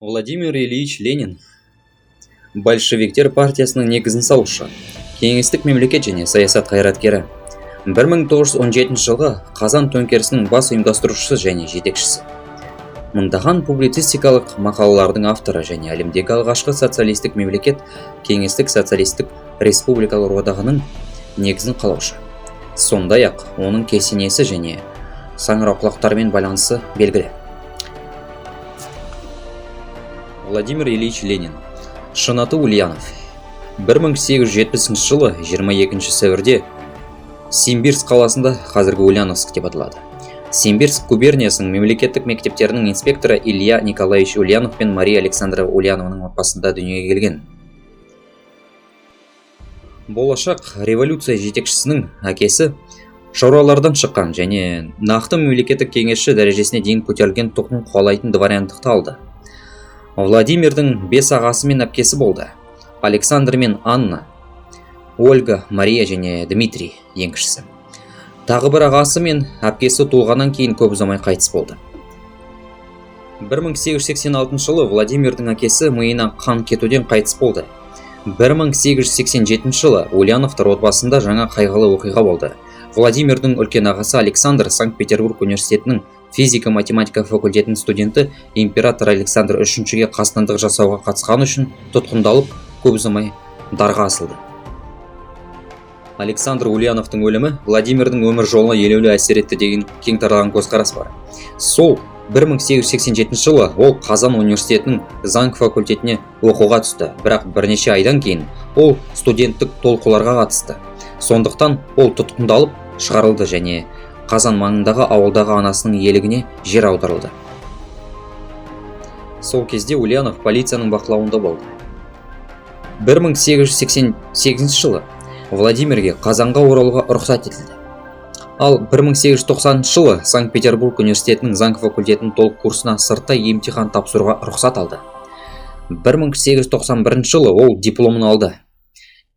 Владимир Ильич Ленин – большевиктер партиясының негізін салушы, кеңестік мемлекет және саясат қайраткері. 1917 жылғы Қазан төңкерісінің бас ұйымдастырушысы және жетекшісі. Мыңдаған публицистикалық мақалалардың авторы және әлемдегі алғашқы социалистік мемлекет – Кеңестік Социалистік Республикалар Одағының негізін қалаушы. Сондай-ақ оның кесенесі және саңырауқұлақтармен байланысы белгілі. Владимир Ильич Ленин, шын аты Ульянов, 1870 жылы 22 сәуірде Симбирск қаласында, қазіргі Ульяновск деп аталады, Симбирск губерниясының мемлекеттік мектептерінің инспекторы Илья Николаевич Ульянов пен Мария Александрова Ульянованың отбасында дүниеге келген. Болашақ революция жетекшісінің әкесі шаруалардан шыққан және нақты мемлекеттік кеңесші дәрежесіне дейін көтерілген тұқым қуалайтын дворяндықты алды. Владимирдің бес ағасы мен әпкесі болды: Александр мен Анна, Ольга, Мария және Дмитрий, ең кішісі. Тағы бір ағасы мен әпкесі туылғаннан кейін көп ұзамай қайтыс болды. 1886 жылы Владимирдің әкесі миына қан кетуден қайтыс болды. 1887 жылы Ульяновтар отбасында жаңа қайғылы оқиға болды. Владимирдің үлкен ағасы Александр, Санкт-Петербург университетінің физика-математика факультетінің студенті, император Александр Үшіншіге қастандық жасауға қатысқаны үшін тұтқындалып, көп ұзамай дарға асылды. Александр Ульяновтың өлімі Владимирдің өмір жолына елеулі әсер етті деген кең таралған көзқарас бар. Сол 1887 жылы ол Қазан университетінің заң факультетіне оқуға түсті, бірақ бірнеше айдан кейін ол студенттік толқуларға қатысты. Сондықтан ол тұтқындалып шығарылды және Қазан маңындағы ауылдағы анасының иелігіне жер аударылды. Сол кезде Ульянов полицияның бақылауында болды. 1888 жылы Владимирге Қазанға оралуға рұқсат етілді. Ал 1890 жылы Санкт-Петербург университетінің заң факультетінің толық курсына сырттай емтихан тапсыруға рұқсат алды. 1891 жылы ол дипломын алды.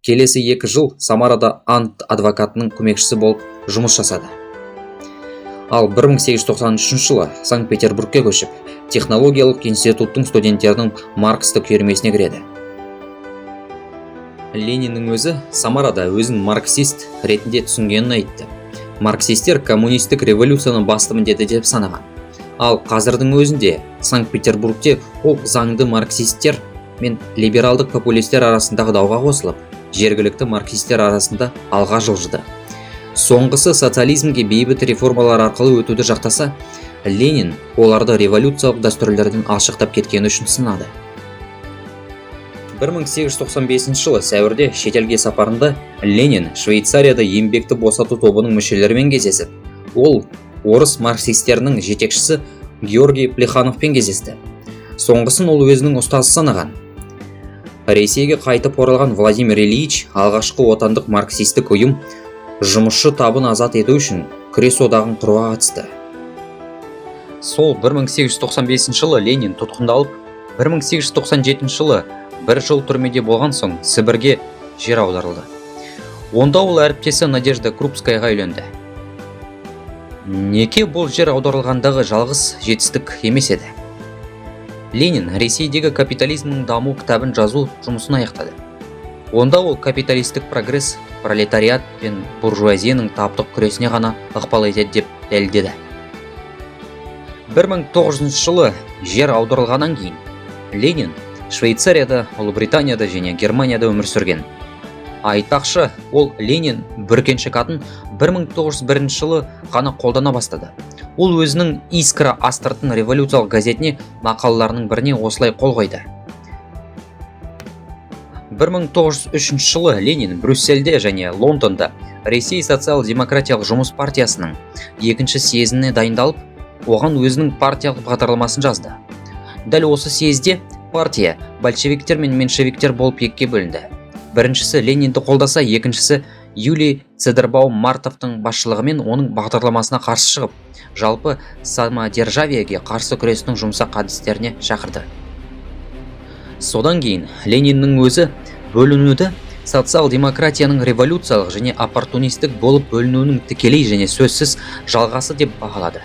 Келесі 2 жыл Самарада ант адвокатының көмекшісі болып жұмыс жасады. Ал 1893 жылы Санкт-Петербургке көшіп, технологиялық институттың студенттерінің маркстік үйірмесіне кіреді. Лениннің өзі Самарада өзін марксист ретінде түсінгенін айтты. Марксистер коммунистік революцияны басты міндеті деп санаған. Ал қазірдің өзінде Санкт-Петербургте ол заңды марксисттер мен либералдық популистер арасындағы дауға қосылып, жергілікті марксисттер арасында алға жылжыды. Соңғысы социализмге бейбіт реформалар арқылы өтуді жақтаса, Ленин оларды революциялық дәстүрлерден алшақтап кеткені үшін сынады. 1895 жылы сәуірде шетелге сапарында Ленин Швейцарияда еңбекті босату тобының мүшелерімен кездесіп, ол орыс марксистерінің жетекшісі Георгий Плехановпен кездесті. Соңғысын ол өзінің ұстазы санаған. Ресейге қайтып оралған Владимир Ильич алғашқы отандық марксистік ұйым – Жұмысшы табын азат ету үшін күрес одағын құруға қатысты. Сол 1895 жылы Ленин тұтқындалып, 1897 жылы бір жыл түрмеде болған соң Сібірге жер аударылды. Онда ол әріптесі Надежда Крупскаяға үйленді. Неке бұл жер аударылғандағы жалғыз жетістік емес еді. Ленин Ресейдегі капитализмнің даму кітабын жазу жұмысын аяқтады. Онда ол капиталистік прогресс пролетариат пен буржуазияның таптық күресіне ғана ықпал етеді деп дәлелдеді. 1900 жылы жер аударылғаннан кейін Ленин Швейцарияда, Ұлыбританияда және Германияда өмір сүрген. Айтпақшы, ол Ленин бүркеншік атын 1901 жылы ғана қолдана бастады. Ол өзінің «Искра астыртын революциялық газетіне мақалаларының біріне осылай қол қойды. 1903 жылы Ленин Брюссельде және Лондонда Ресей социал-демократиялық жұмыс партиясының екінші съезіне дайындалып, оған өзінің партиялық бағдарламасын жазды. Дәл осы съезде партия большевиктер мен меньшевиктер болып екіге бөлінді. Біріншісі Ленинді қолдаса, екіншісі Юлий Цедербаум Мартовтың басшылығымен оның бағдарламасына қарсы шығып, жалпы самодержавиеге қарсы күрестің жұмсақ әдістеріне шақырды. Содан кейін Лениннің өзі бөлінуді социал-демократияның революциялық және оппортунистік болып бөлінуінің тікелей және сөзсіз жалғасы деп бағалады.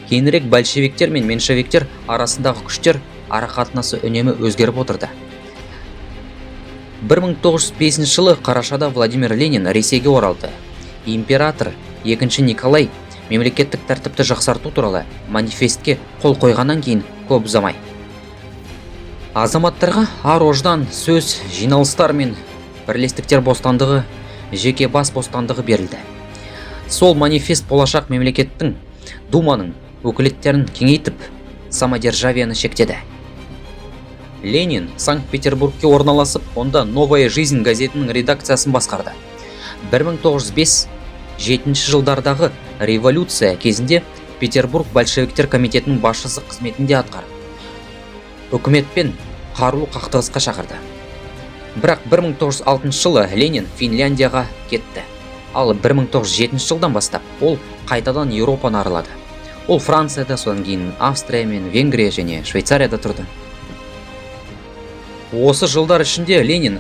Кейінірек большевиктер мен меньшевиктер арасындағы күштер арақатынасы үнемі өзгеріп отырды. 1905 жылы қарашада Владимир Ленин Ресейге оралды. Император екінші Николай мемлекеттік тәртіпті жақсарту туралы манифестке қол қойғаннан кейін көп ұзамай. Азаматтарға ар-ождан, сөз, жиналыстар мен бірлестіктер бостандығы, жеке бас бостандығы берілді. Сол манифест болашақ мемлекеттің, думаның өкілеттерін кеңейтіп, самодержавияны шектеді. Ленин Санкт-Петербургке орналасып, онда «Новая жизнь» газетінің редакциясын басқарды. 1905-7 жылдардағы революция кезінде Петербург большевиктер комитетінің басшысы қызметінде атқарып, үкіметпен қарулы қақтығысқа шақырды. Бірақ 1906 жылы Ленин Финляндияға кетті. Ал 1907 жылдан бастап ол қайтадан Еуропаны аралады. Ол Францияда, содан кейін Австрия мен Венгрия және Швейцарияда тұрды. Осы жылдар ішінде Ленин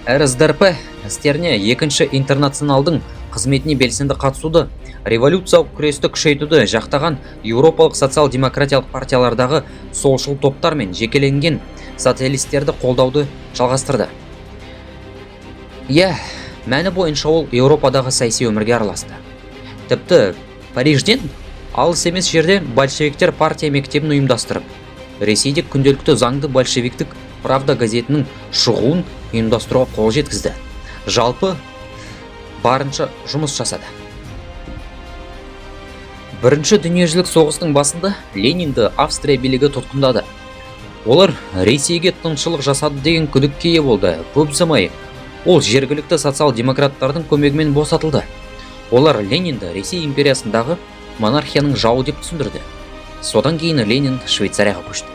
РСДРП істеріне, екінші интернационалдың қызметіне белсенді қатысуды, революциялық күресті күшейтуді жақтаған еуропалық социал-демократиялық партиялардағы солшыл топтар мен жекеленген социалистерді қолдауды жалғастырды. Иә, мәні бойынша ол Еуропадағы саяси өмірге араласты. Тіпті Парижден алыс емес жерде большевиктер партия мектебін ұйымдастырып, Ресейде күнделікті заңды большевиктік «Правда» газетінің шығуын ұйымдастыруға қол жеткізді. Жалпы барынша жұмыс жасады. Бірінші дүниежүзілік соғыстың басында Ленинді Австрия билігі тұтқындады. Олар Ресейге тыңшылық жасады деген күдікке ие болды. Көп ұзамай ол жергілікті социал-демократтардың көмегімен босатылды. Олар Ленинді Ресей империясындағы монархияның жауы деп түсіндірді. Содан кейін Ленин Швейцарияға көшті.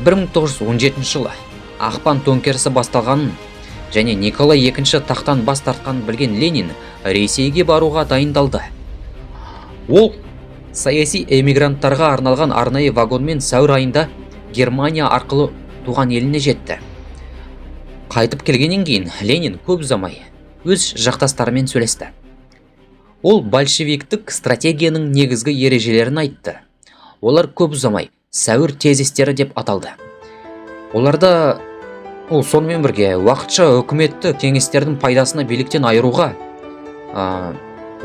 1917 жылы ақпан төңкерісі басталғанын және Николай II тақтан бас тартқанын білген Ленин Ресейге баруға дайындалды. Ол саяси эмигранттарға арналған арнайы вагонмен сәуір айында Германия арқылы туған еліне жетті. Қайтып келгеннен кейін Ленин көп ұзамай өз жақтастарымен сөйлесті. Ол большевиктік стратегияның негізгі ережелерін айтты. Олар көп ұзамай сәуір тезистері деп аталды. Оларда ол сонымен бірге уақытша үкіметті кеңестердің пайдасына биліктен айыруға,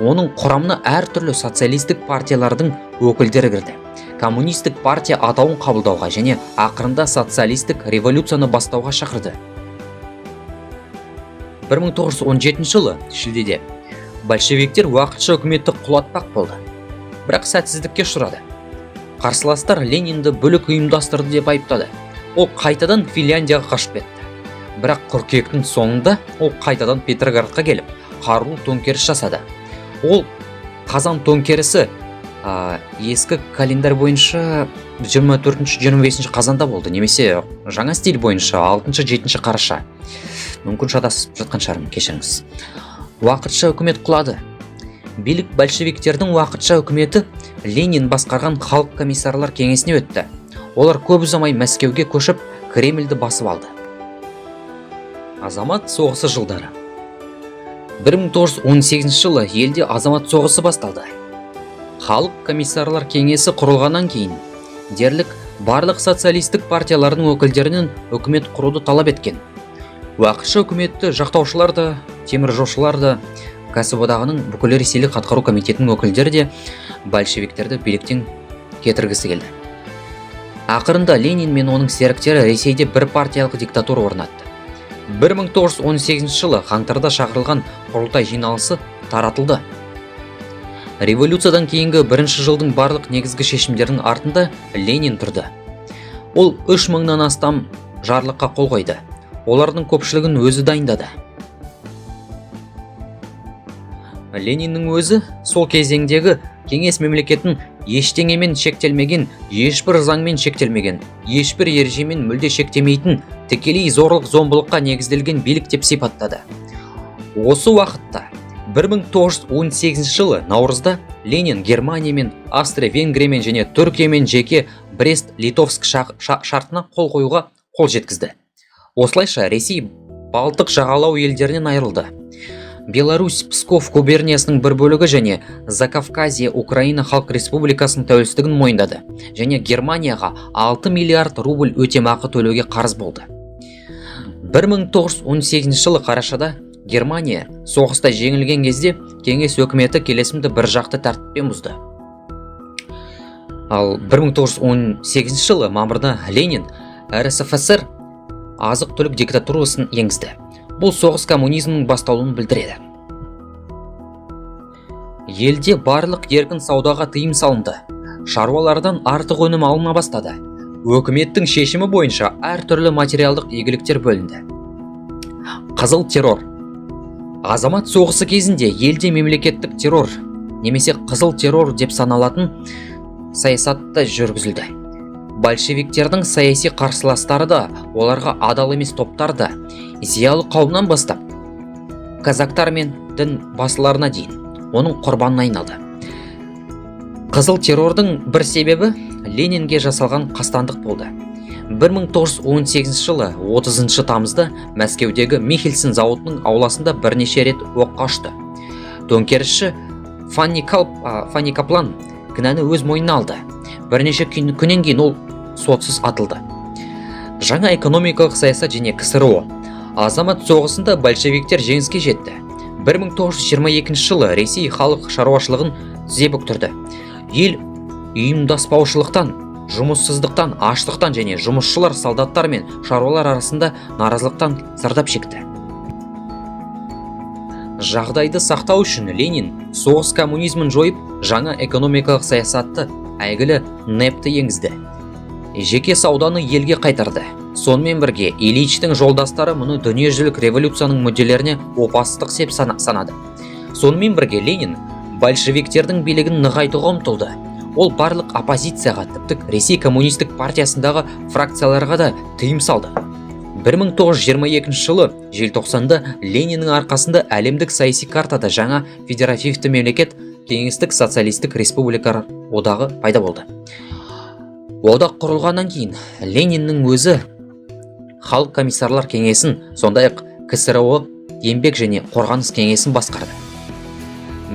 оның құрамына әртүрлі социалистік партиялардың өкілдері кірді. Коммунистік партия атауын қабылдауға және ақырында социалистік революцияны бастауға шақырды. 1917 жылы шілдеде большевиктер уақытша үкіметті құлатпақ болды, бірақ сәтсіздікке ұшырады. Қарсыластар Ленинді бүлік ұйымдастырды деп айыптады. Ол қайтадан Финляндияға қашып кетті. Бірақ қыркүйектің соңында ол қайтадан Петроградқа келіп, қарулы төңкеріс жасады. Ол қазан төңкерісі ескі календарь бойынша 24-25 қазанда болды немесе жаңа стиль бойынша 6-7 қараша. Мүмкін, шатасып жатқан шығармын, кешіріңіз. Уақытша үкімет құлады. Билік большевиктердің уақытша үкіметі Ленин басқарған Халық комиссарлар кеңесіне өтті. Олар көп ұзамай Мәскеуге көшіп, Кремльді басып алды. Азамат соғысы жылдары. 1918 жылы елде азамат соғысы басталды. Халық комиссарлар кеңесі құрылғаннан кейін дерлік барлық социалистік партиялардың өкілдерінен үкімет құруды талап еткен. Уақытша үкіметті жақтаушылар да, теміржолшылар да, кәсіподағының бүкіл ресейлік атқару комитетінің өкілдері де большевиктерді биліктен кетіргісі келді. Ақырында Ленин мен оның серіктері Ресейде бір партиялық диктатура орнатты. 1918 жылы қаңтарда шақырылған құрылтай жиналысы таратылды. Революциядан кейінгі бірінші жылдың барлық негізгі шешімдерінің артында Ленин тұрды. Ол 3000-нан астам жарлыққа қол қойды. Олардың көпшілігін өзі дайындады. Лениннің өзі сол кезеңдегі кеңес мемлекетін ештеңемен шектелмеген, ешбір заңмен шектелмеген, ешбір ережемен мүлде шектемейтін, тікелей зорлық зомбылыққа негізделген билік деп сипаттады. Осы уақытта 1918 жылы наурызда Ленин Германиямен, Австрия-Венгриямен және Түркиямен жеке Брест-Литовск шартына қол қоюға қол жеткізді. Осылайша Ресей Балтық жағалау елдерінен айырылды. Беларусь, Псков губерниясының бір бөлігі және Закавказье Украина Халық Республикасының тәуелсіздігін мойындады және Германияға 6 миллиард рубль өтемақы төлеуге қарыз болды. 1918 жылы қарашада, Германия соғыста жеңілген кезде, кеңес өкіметі келісімді бір жақты тәртіппен бұзды. Ал 1918 жылы мамырда Ленин РСФСР азық-түлік диктатурасын енгізді. Бұл соғыс коммунизмнің басталуын білдіреді. Елде барлық еркін саудаға тыйым салынды. Шаруалардан артық өнім алына бастады. Өкіметтің шешімі бойынша әртүрлі материалдық игіліктер бөлінді. Қызыл террор. Азамат соғысы кезінде елде мемлекеттік террор немесе қызыл террор деп саналатын саясатта жүргізілді. Большевиктердің саяси қарсыластары да, оларға адал емес топтар да, зиялы қауымнан бастап казактар мен дін басыларына дейін оның құрбанына айналды. Қызыл террордың бір себебі Ленинге жасалған қастандық болды. 1918 жылы 30 тамызда Мәскеудегі Михельсон зауытының ауласында бірнеше рет оққа ұшты. Төңкерісші Фанни Каплан кінәні өз мойнына алды. Бірнеше күннен кейін ол сотсыз атылды. Жаңа экономикалық саясат және КСРО. Азамат соғысында большевиктер жеңіске жетті. 1922 жылы Ресей халық шаруашылығын тізе бүктірді. Ел ұйымдаспаушылықтан, жұмыссыздықтан, аштықтан және жұмысшылар, солдаттар мен шаруалар арасында наразылықтан зардап шекті. Жағдайды сақтау үшін Ленин соғыс коммунизмін жойып, жаңа экономикалық саясатты, әйгілі НЭП-ті енгізді. Жеке сауданы елге қайтарды. Сонымен бірге Ильичтің жолдастары мұны дүниежүзілік революцияның мүдделеріне опасыздық деп санады. Сонымен бірге Ленин большевиктердің билігін нығайтуға ұмтылды. Ол барлық оппозицияға, тіпті Ресей коммунистік партиясындағы фракцияларға да тыйым салды. 1922 жылы желтоқсанда Лениннің арқасында әлемдік саяси картада жаңа федеративті мемлекет, Кеңестік Социалистік Республикалар Одағы пайда болды. Одақ құрылғаннан кейін Лениннің өзі Халық комиссарлар кеңесін, сондай-ақ КСРО Еңбек және қорғаныс кеңесін басқарды.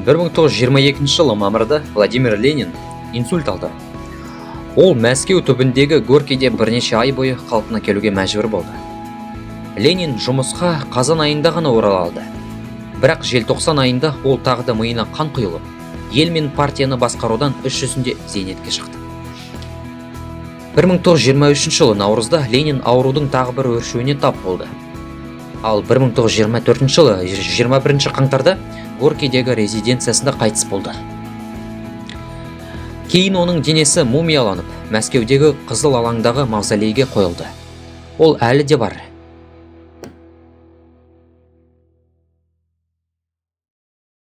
1922 жылы мамырда Владимир Ленин инсульт алды. Ол Мәскеу түбіндегі Горькийде бірнеше ай бойы қалпына келуге мәжбүр болды. Ленин жұмысқа қазан айында ғана орала алды. Бірақ желтоқсан айында ол тағы да миына қан құйылып, ел мен партияны басқарудан іс жүзінде зейнетке шықты. 1923 жылы наурызда Ленин аурудың тағы бір өршуіне тап болды. Ал 1924 жылы 21 қаңтарда Горькийдегі резиденциясында қайтыс болды. Кейін оның денесі мумияланып, Мәскеудегі Қызыл алаңдағы мавзолейге қойылды. Ол әлі де бар.